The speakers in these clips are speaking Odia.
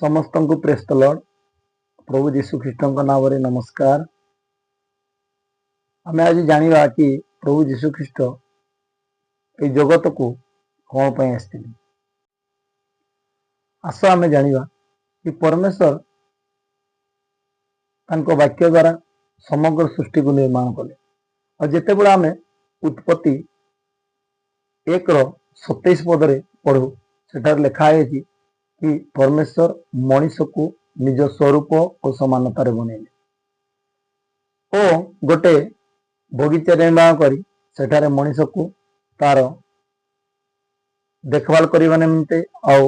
ସମସ୍ତଙ୍କୁ ପ୍ରେଜ୍ ଦ ଲର୍ଡ। ପ୍ରଭୁ ଯୀଶୁ ଖ୍ରୀଷ୍ଟଙ୍କ ନାମରେ ନମସ୍କାର। ଆମେ ଆଜି ଜାଣିବା କି ପ୍ରଭୁ ଯୀଶୁ ଖ୍ରୀଷ୍ଟ ଏଇ ଜଗତକୁ କଣ ପାଇଁ ଆସିଥିଲେ। ଆସ, ଆମେ ଜାଣିବା କି ପରମେଶ୍ୱର ତାଙ୍କ ବାକ୍ୟ ଦ୍ୱାରା ସମଗ୍ର ସୃଷ୍ଟିକୁ ନିର୍ମାଣ କଲେ। ଆଉ ଯେତେବେଳେ ଆମେ ଉତ୍ପତ୍ତି 1ର 27 ପଦରେ ପଢୁ, ସେଠାରେ ଲେଖା ହେଇଛି କି ପରମେଶ୍ୱର ମଣିଷକୁ ନିଜ ସ୍ୱରୂପ ଓ ସମାନତାରେ ବନେଇଲେ ଓ ଗୋଟେ ବଗିଚା ନିର୍ମାଣ କରି ସେଠାରେ ମଣିଷକୁ ତାର ଦେଖଭାଲ କରିବା ନିମନ୍ତେ ଆଉ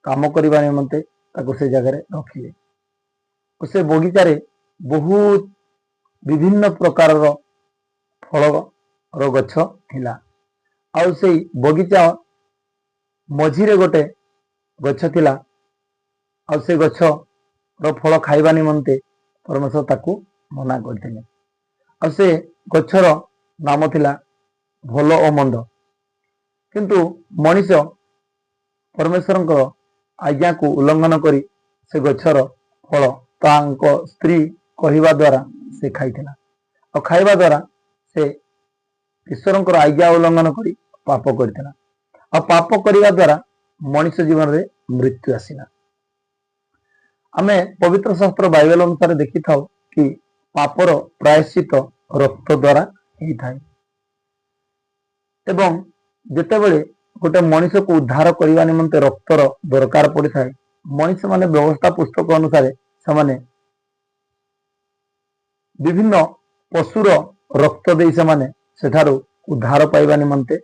କାମ କରିବା ନିମନ୍ତେ ତାକୁ ସେ ଜାଗାରେ ରଖିଲେ। ଓ ସେ ବଗିଚାରେ ବହୁତ ବିଭିନ୍ନ ପ୍ରକାରର ଫଳର ଗଛ ଥିଲା। ଆଉ ସେଇ ବଗିଚା ମଝିରେ ଗୋଟେ ଗଛ ଥିଲା। ଆଉ ସେ ଗଛର ଫଳ ଖାଇବା ନିମନ୍ତେ ପରମେଶ୍ୱର ତାକୁ ମନା କରିଥିଲେ। ଆଉ ସେ ଗଛର ନାମ ଥିଲା ଭଲ ଓ ମନ୍ଦ। କିନ୍ତୁ ମଣିଷ ପରମେଶ୍ୱରଙ୍କର ଆଜ୍ଞାକୁ ଉଲ୍ଲଂଘନ କରି ସେ ଗଛର ଫଳ ତାଙ୍କ ସ୍ତ୍ରୀ କହିବା ଦ୍ୱାରା ସେ ଖାଇଥିଲା। ଆଉ ଖାଇବା ଦ୍ୱାରା ସେ ଈଶ୍ୱରଙ୍କର ଆଜ୍ଞା ଉଲ୍ଲଂଘନ କରି ପାପ କରିଥିଲା। ଆଉ ପାପ କରିବା ଦ୍ୱାରା ମଣିଷ ଜୀବନରେ ମୃତ୍ୟୁ ଆସିଲା। ଆମେ ପବିତ୍ର ଶାସ୍ତ୍ର ବାଇବେଲ ଅନୁସାରେ ଦେଖିଥାଉ କି ପାପର ପ୍ରାୟଶ୍ଚିତ ରକ୍ତ ଦ୍ୱାରା ହେଇଥାଏ ଏବଂ ଯେତେବେଳେ ଗୋଟେ ମଣିଷକୁ ଉଦ୍ଧାର କରିବା ନିମନ୍ତେ ରକ୍ତର ଦରକାର ପଡ଼ିଥାଏ, ମଣିଷ ମାନେ ବ୍ୟବସ୍ଥା ପୁସ୍ତକ ଅନୁସାରେ ସେମାନେ ବିଭିନ୍ନ ପଶୁର ରକ୍ତ ଦେଇ ସେମାନେ ସେଠାରୁ ଉଦ୍ଧାର ପାଇବା ନିମନ୍ତେ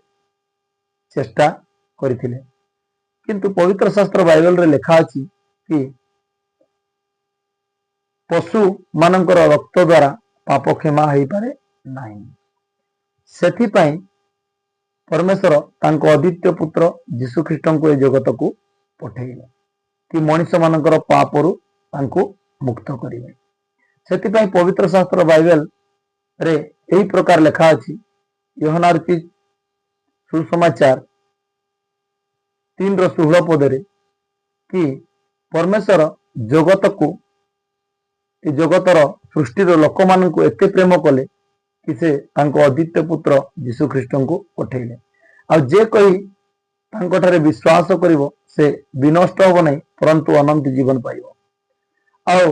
ଚେଷ୍ଟା କରିଥିଲେ। କିନ୍ତୁ ପବିତ୍ର ଶାସ୍ତ୍ର ବାଇବେଲରେ ଲେଖା ଅଛି କି ପଶୁ ମାନଙ୍କର ରକ୍ତ ଦ୍ୱାରା ପାପ କ୍ଷମା ହେଇପାରେ ନାହିଁ। ସେଥିପାଇଁ ପରମେଶ୍ୱର ତାଙ୍କ ଅଦ୍ୱିତୀୟ ପୁତ୍ର ଯୀଶୁ ଖ୍ରୀଷ୍ଟଙ୍କୁ ଏ ଜଗତକୁ ପଠେଇଲେ କି ମଣିଷ ମାନଙ୍କର ପାପରୁ ତାଙ୍କୁ ମୁକ୍ତ କରିବେ। ସେଥିପାଇଁ ପବିତ୍ର ଶାସ୍ତ୍ର ବାଇବେଲ ରେ ଏହି ପ୍ରକାର ଲେଖା ଅଛି, ୟୋହନା ସୁସମାଚାର 3ର 16 ପଦରେ କି ପରମେଶ୍ୱର ଜଗତକୁ, ଏ ଜଗତର ସୃଷ୍ଟିର ଲୋକମାନଙ୍କୁ ଏତେ ପ୍ରେମ କଲେ କି ସେ ତାଙ୍କ ଅଦ୍ୱିତୀୟ ପୁତ୍ର ଯୀଶୁ ଖ୍ରୀଷ୍ଟଙ୍କୁ ପଠେଇଲେ। ଆଉ ଯେ କେହି ତାଙ୍କଠାରେ ବିଶ୍ୱାସ କରିବ, ସେ ବିନଷ୍ଟ ହବ ନାହିଁ, ପରନ୍ତୁ ଅନନ୍ତ ଜୀବନ ପାଇବ। ଆଉ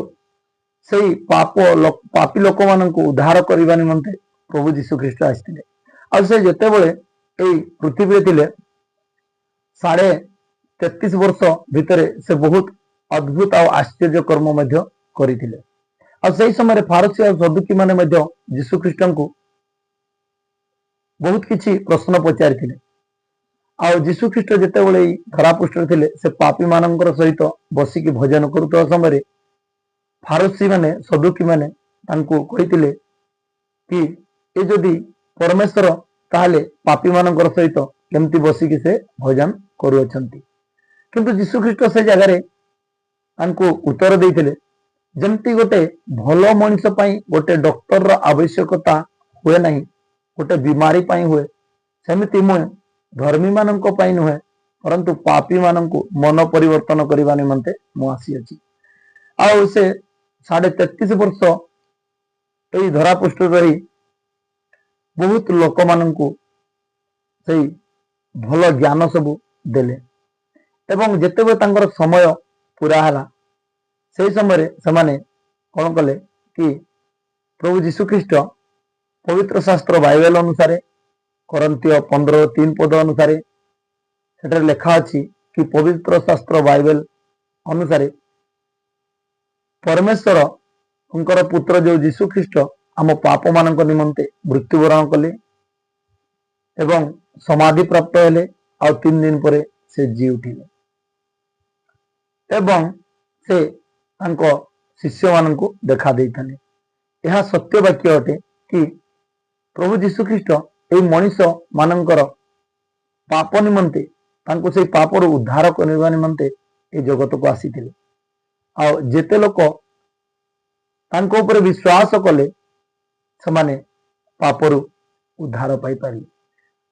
ସେଇ ପାପୀ ଲୋକମାନଙ୍କୁ ଉଦ୍ଧାର କରିବା ନିମନ୍ତେ ପ୍ରଭୁ ଯୀଶୁ ଖ୍ରୀଷ୍ଟ ଆସିଥିଲେ। ଆଉ ସେ ଯେତେବେଳେ ଏଇ ପୃଥିବୀରେ ଥିଲେ, 33.5 ବର୍ଷ ଭିତରେ ସେ ବହୁତ ଅଦ୍ଭୁତ ଆଉ ଆଶ୍ଚର୍ଯ୍ୟ କର୍ମ ମଧ୍ୟ କରିଥିଲେ। ଆଉ ସେଇ ସମୟରେ ଫାରସୀ ଆଉ ସଦୁକୀ ମାନେ ମଧ୍ୟ ଯୀଶୁ ଖ୍ରୀଷ୍ଟଙ୍କୁ ବହୁତ କିଛି ପ୍ରଶ୍ନ ପଚାରିଥିଲେ। ଆଉ ଯୀଶୁ ଖ୍ରୀଷ୍ଟ ଯେତେବେଳେ ଏଇ ଧରାପୃଷ୍ଠରେ ଥିଲେ, ସେ ପାପୀ ମାନଙ୍କର ସହିତ ବସିକି ଭୋଜନ କରୁଥିବା ସମୟରେ ଫାରସୀ ମାନେ, ସଦୁକୀ ମାନେ ତାଙ୍କୁ କହିଥିଲେ କି ଏ ଯଦି ପରମେଶ୍ୱର, ତାହେଲେ ପାପୀ ମାନଙ୍କର ସହିତ କେମିତି ବସିକି ସେ ଭୋଜନ କରୁଅଛନ୍ତି? କିନ୍ତୁ ଯୀଶୁ ଖ୍ରୀଷ୍ଟ ସେ ଜାଗାରେ ତାଙ୍କୁ ଉତ୍ତର ଦେଇଥିଲେ, ଯେମିତି ଗୋଟେ ଭଲ ମଣିଷ ପାଇଁ ଗୋଟେ ଡକ୍ଟରର ଆବଶ୍ୟକତା ହୁଏ ନାହିଁ, ଗୋଟେ ବିମାରୀ ପାଇଁ ହୁଏ, ସେମିତି ମୁଁ ଧର୍ମୀ ମାନଙ୍କ ପାଇଁ ନୁହେଁ, ପରନ୍ତୁ ପାପୀ ମାନଙ୍କୁ ମନ ପରିବର୍ତ୍ତନ କରିବା ନିମନ୍ତେ ମୁଁ ଆସିଅଛି। ଆଉ ସେ 33.5 ବର୍ଷ ଏଇ ଧରାପୃଷ୍ଠରେ ରହି ବହୁତ ଲୋକମାନଙ୍କୁ ସେଇ ଭଲ ଜ୍ଞାନ ସବୁ ଦେଲେ। ଏବଂ ଯେତେବେଳେ ତାଙ୍କର ସମୟ ପୁରା ହେଲା, ସେଇ ସମୟରେ ସେମାନେ କଣ କଲେ କି ପ୍ରଭୁ ଯୀଶୁ ଖ୍ରୀଷ୍ଟ ପବିତ୍ର ଶାସ୍ତ୍ର ବାଇବେଲ ଅନୁସାରେ କରିନ୍ଥୀୟ 15:3 ପଦ ଅନୁସାରେ ସେଠାରେ ଲେଖା ଅଛି କି ପବିତ୍ର ଶାସ୍ତ୍ର ବାଇବେଲ ଅନୁସାରେ ପରମେଶ୍ୱରଙ୍କର ପୁତ୍ର ଯୋଉ ଯୀଶୁ ଖ୍ରୀଷ୍ଟ ଆମ ପାପ ମାନଙ୍କ ନିମନ୍ତେ ମୃତ୍ୟୁବରଣ କଲେ ଏବଂ ସମାଧି ପ୍ରାପ୍ତ ହେଲେ, ଆଉ 3 ଦିନ ପରେ ସେ ଜି ଉଠିଲେ ଏବଂ ସେ ତାଙ୍କ ଶିଷ୍ୟମାନଙ୍କୁ ଦେଖା ଦେଇଥିଲେ। ଏହା ସତ୍ୟ ବାକ୍ୟ ଅଟେ କି ପ୍ରଭୁ ଯୀଶୁ ଖ୍ରୀଷ୍ଟ ଏଇ ମଣିଷ ମାନଙ୍କର ପାପ ନିମନ୍ତେ, ତାଙ୍କୁ ସେଇ ପାପରୁ ଉଦ୍ଧାର କରିବା ନିମନ୍ତେ ଏ ଜଗତକୁ ଆସିଥିଲେ। ଆଉ ଯେତେ ଲୋକ ତାଙ୍କ ଉପରେ ବିଶ୍ୱାସ କଲେ, ସେମାନେ ପାପରୁ ଉଦ୍ଧାର ପାଇପାରିଲେ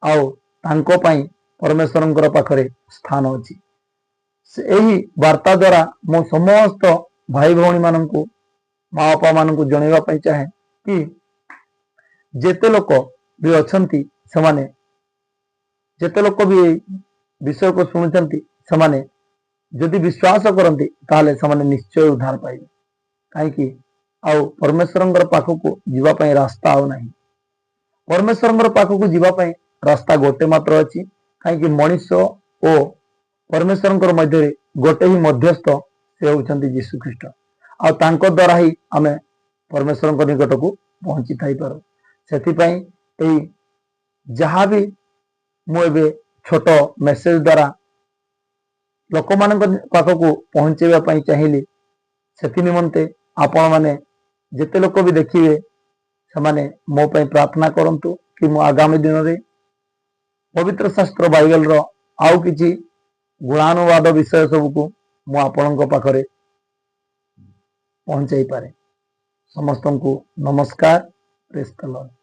ଆଉ ତାଙ୍କ ପାଇଁ ପରମେଶ୍ୱରଙ୍କର ପାଖରେ ସ୍ଥାନ ଅଛି। ଏହି ବାର୍ତ୍ତା ଦ୍ୱାରା ମୁଁ ସମସ୍ତ ଭାଇ ଭଉଣୀ ମାନଙ୍କୁ, ମା ବାପା ମାନଙ୍କୁ ଜଣାଇବା ପାଇଁ ଚାହେଁ କି ଯେତେ ଲୋକ ବି ଅଛନ୍ତି, ସେମାନେ ଯେତେ ଲୋକ ବି ଏଇ ବିଷୟକୁ ଶୁଣୁଛନ୍ତି, ସେମାନେ ଯଦି ବିଶ୍ୱାସ କରନ୍ତି, ତାହେଲେ ସେମାନେ ନିଶ୍ଚୟ ଉଦ୍ଧାର ପାଇବେ। କାହିଁକି ଆଉ ପରମେଶ୍ୱରଙ୍କର ପାଖକୁ ଯିବା ପାଇଁ ରାସ୍ତା ଆଉ ନାହିଁ। ପରମେଶ୍ୱରଙ୍କର ପାଖକୁ ଯିବା ପାଇଁ ରାସ୍ତା ଗୋଟେ ମାତ୍ର ଅଛି। କାହିଁକି ମଣିଷ ଓ ପରମେଶ୍ୱରଙ୍କର ମଧ୍ୟରେ ଗୋଟେ ହିଁ ମଧ୍ୟସ୍ଥ, ସେ ହେଉଛନ୍ତି ଯୀଶୁ ଖ୍ରୀଷ୍ଟ। ଆଉ ତାଙ୍କ ଦ୍ୱାରା ହିଁ ଆମେ ପରମେଶ୍ୱରଙ୍କ ନିକଟକୁ ପହଞ୍ଚି ଥାଇପାରୁ। ସେଥିପାଇଁ ଏଇ ଯାହା ବି ମୁଁ ଏବେ ଛୋଟ ମେସେଜ ଦ୍ୱାରା ଲୋକମାନଙ୍କ ପାଖକୁ ପହଞ୍ଚେଇବା ପାଇଁ ଚାହିଁଲି, ସେଥି ନିମନ୍ତେ ଆପଣମାନେ ଯେତେ ଲୋକ ବି ଦେଖିବେ, ସେମାନେ ମୋ ପାଇଁ ପ୍ରାର୍ଥନା କରନ୍ତୁ କି ମୁଁ ଆଗାମୀ ଦିନରେ ପବିତ୍ର ଶାସ୍ତ୍ର ବାଇବେଲର ଆଉ କିଛି ଗୁଣାନୁବାଦ ବିଷୟ ସବୁକୁ ମୁଁ ଆପଣଙ୍କ ପାଖରେ ପହଞ୍ଚାଇ ପାରେ। ସମସ୍ତଙ୍କୁ ନମସ୍କାର। ପ୍ରେଜ୍ ଦ ଲର୍ଡ।